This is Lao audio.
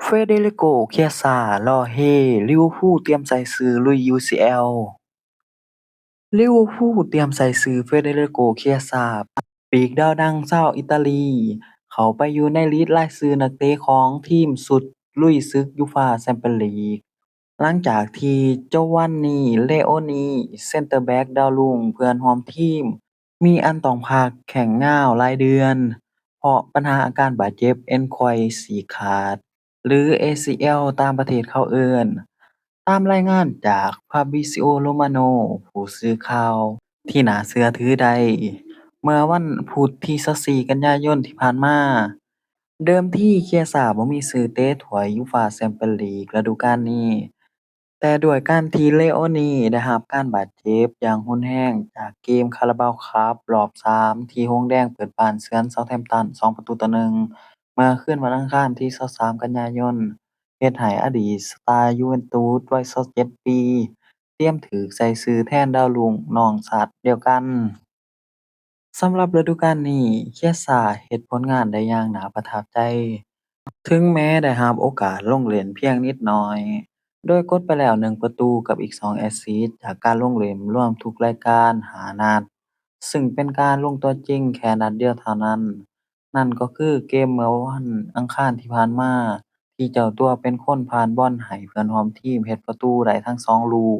ເຟເດຣິໂກ ຄຽຊາ ຫຼໍ່ເຮ ລິເວີພູລຕຽມໃສ່ຊື່ລຸຍ ຢູຊີແອລ. ລິເວີພູລຕຽມໃສ່ຊື່ ເຟເດຣິໂກ ຄຽຊາ ປີກດາວດັງຊາວອີຕາລີ ເຂົ້າໄປຢູ່ໃນລິດລາຍຊື່ນັກເຕະຂອງທີມຊຸດລຸຍສຶກຢູຟາແຊມປຽນລີກ ຫຼັງຈາກທີ່ ໂຈວານນີ ເລໂອນີ ເຊັນເຕີແບັກດາວລຸ້ງເພື່ອນຮ່ວມທີມ ມີອັນຕ້ອງພັກແຂ້ງຍາວຫຼາຍເດືອນ ເພາະບັນຫາອາການບາດເຈັບເອັນໄຂວ້ສີກຂາດ ຫຼື ເອຊີແອລ ຕາມປະເທດເຂົາເອີ້ນ, ຕາມລາຍງານຈາກ ຟາບຣິຊິໂອ ໂຣມາໂນ ຜູ້ສື່ຂ່າວທີ່ໜ້າເຊື່ອຖືໄດ້ ເມື່ອວັນພຸດທີຊາວສີ່ ກັນຍາຍົນທີ່ຜ່ານມາ. ເດີມທີ ຄຽຊາບໍ່ມີຊື່ເຕະຖ້ວຍຢູຟາແຊມປຽນລີກລະດູການນີ້, ແຕ່ດ້ວຍການທີ່ເລໂອນີໄດ້ຮັບການບາດເຈັບຢ່າງຮຸນແຮງຈາກເກມຄາຣາບາວຄັບລອບສາມ ທີ່ຫົງແດງເປີດບ້ານເຊືອນເຊົາແທມຕັນສອງປະຕູຕໍ່ໜຶ່ງ ເມື່ອຄືນວັນອັງຄານທີຊາວສາມ ກັນຍາຍົນ, ເຮັດໃຫ້ອະດີດສະຕາຢູເວັນຕຸສວັຍຊາວເຈັດປີ ຕຽມຖືກໃສ່ຊື່ແທນດາວລຸ້ງນ້ອງຊາດດຽວກັນ. ສຳລັບລະດູການນີ້, ຄຽຊາເຮັດຜົນງານໄດ້ຢ່າງໜ້າປະທັບໃຈ, ເຖິງແມ້ໄດ້ຮັບໂອກາດລົງເລ່ນພຽງນິດໜ້ອຍ, ໂດຍກົດໄປແລ້ວໜຶ່ງປະຕູກັບອີກສອງແອັດຊິດຈາກການລົງເລ່ນລວມທຸກລາຍການຫ້ານັດ, ຊຶ່ງເປັນການລົງຕົວຈິງແຄ່ນັດດຽວເທົ່ານັ້ນ, ນັ້ນກໍຄືເກມເມື່ອວັນອັງຄານທີ່ຜ່ານມາ ທີ່ເຈົ້າຕົວເປັນຄົນຜ່ານບອນໃຫ້ເພື່ອນຮ່ວມທີມເຮັດປະຕູໄດ້ທັງສອງລູກ.